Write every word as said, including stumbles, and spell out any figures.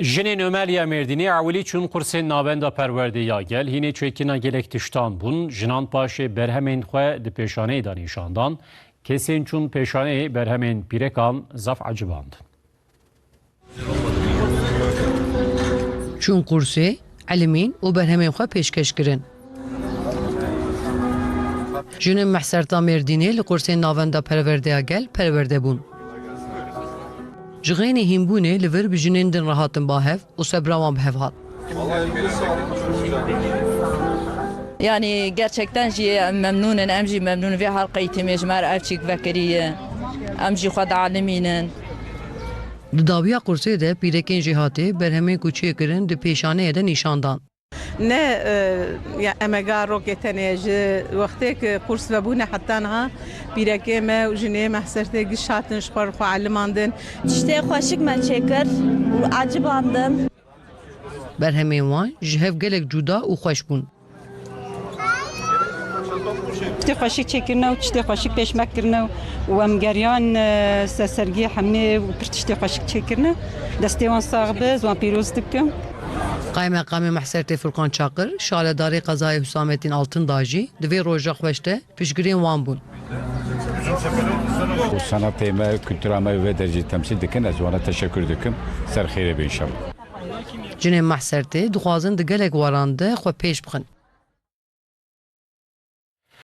Jinên Omeliya Mêrdînê ewilî çûn qursên Navenda Perwerdê ya Gel, hînê çêkirina gelek tiştan bûn. Jinan paşê berhemên xwe di pêşaneyê de nîşan dan. Kesên çûn pêşaneyê berhemên pîrekan zaf eciband. Çûn qursê, elimîn û berhemên xwe pêşkeş kirin. Jinên Mehserta Mêrdînê li qursên Navenda Perwerdeya Gel perwerde bûn. Ji xeynê hînbûnê li vir bi jinên din re hatin ba hev û sebra wan bi hev hat. Yani gerçekten jî em memnûn in, em jî memnûn vê halka eğitimê ji me re ev çîk vekirî ye. Em jî xwe dialimînin. Di dawiya qursê de pîrekên jêhatî berhemên ku çêkirin di pêşaneyê de nîşan dan. Ne e, ya emega rokê tenê ji wextê ku qurs vebûne heta niha pîrekê me û jinê me heserdê giş hatin ji xwe re xwe elimandin. Tiştê xweşik me çêkir û ecibandin. Berhemên wan ji hev gelek cuda û xweş bûn. Tiştê xweşik çêkirine û tiştê xweşik pêşmek kirine û em geriyan e, ser sergiyê hemê û pir tiştê xweşik çêkirine. Destê wan sax be, ez wan pîroz dikim. Qaymeqamê Mehsertê Furkan Çakir, şaledarê qezayê Hüsamettin Altındağ jî di vê roja xweş de piştgirên wan bûn. Û senatê me, kultura me vê dercî temsîl dikin, ez wana teşekkür dikim. Ser xêrê be înşallah. Jinên Mehsertê dixwazin di gelek waran de xwe pêş bixin.